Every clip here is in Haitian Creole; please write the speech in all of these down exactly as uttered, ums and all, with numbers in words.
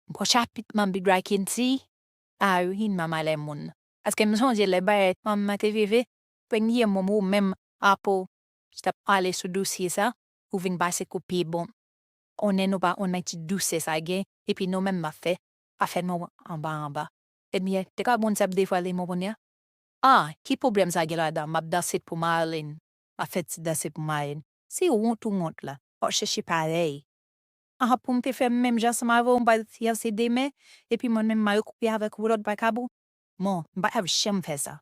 Bon, chapit Manbi Drakency, a wi, manman lè moun. Paske m sonje lè bagay manman te rive, premye moun ou menm apo, ki t ap pale sou dosye sa, ou vin pase kou pye bon. Konnen nou pa konnen ti dousè sa gen, epi nou menm n ap fè, pa fè nou anba anba. Ebyen, te ka bon sa ap devwale mwen kounye a. Ah, ki pwoblèm sa gen ladan? M ap danse pou Marlene. M ap fè ti danse pou Marlene. Se wont ou wont la. W ap chèche parèy. Ah, pou m te fè menm jan ansanm avè w, m pral fiyanse demen, epi mwen menm m al koupe avèk yon lòt vakabon. Bon, m pa t ap janm fè sa.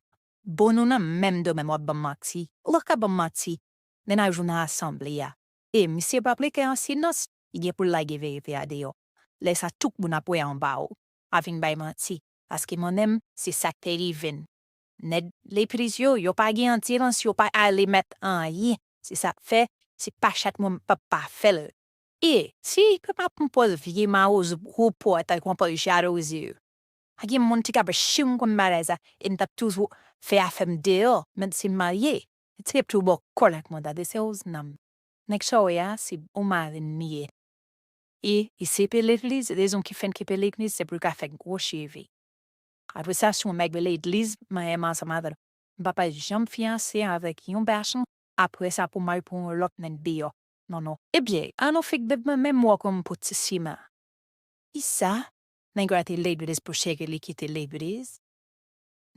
Bon, nou nan menm domèn, w ap ban m manti. Ou pa ka ban m manti. Mennaj ou nan asanble a. E misye p ap rete an silans, li gen pou l lage verite a deyò. Lè sa tout moun ap wè anba w, pa vin bay manti, paske mwen menm, se sa k te rive m. Nèg legliz yo, yo pa gen endiyans, yo pa ale mèt anyen. Se sa k fè, se pa chak moun p ap pa fè l. E, si yo pa pran pòz vye mawozo gwo pò, tankou yon pòz jalouzi yo. Pa gen moun ki ka fè chim konn bagay sa, e m t ap toujou fè afè m deyò, menm si m marye. Ti ap tou bò kòl ak mwen, tande se oz nanm. Nèg sa w wè a, se yon mari m li ye. E, li se pe legliz, rezon ki fè n ki pe legliz, se pou l ka fè gwo cheve. Apre sa, si yon nèg rele legliz, marye m ansanm avè l. M pa pral janm fiyanse avèk yon gason, apre sa pou m al pran yon lòt nèg deyò. Non, non. Ebyen, an nou fik de mwen menm wè kòm pou ti siman. Kisa? Nèg la te legliz pou cheri li kite legliz.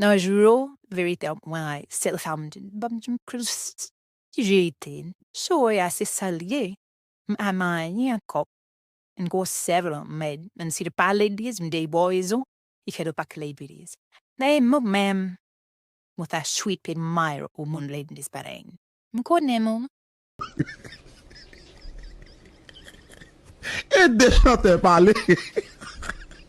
Nan jou yo, verite ap mwen, sèl sa m di, ban m di m Kris, ki verite? Sou wè a se sa l ye. M pa manyen ankò. M gwo sèv lan, men, menm si l pa legliz, m de bò rezon, li fè l pa k legliz. Men mwen menm, mwen ta swipe mal ou moun legliz parèy. M konnen mwen. E de chantè pale.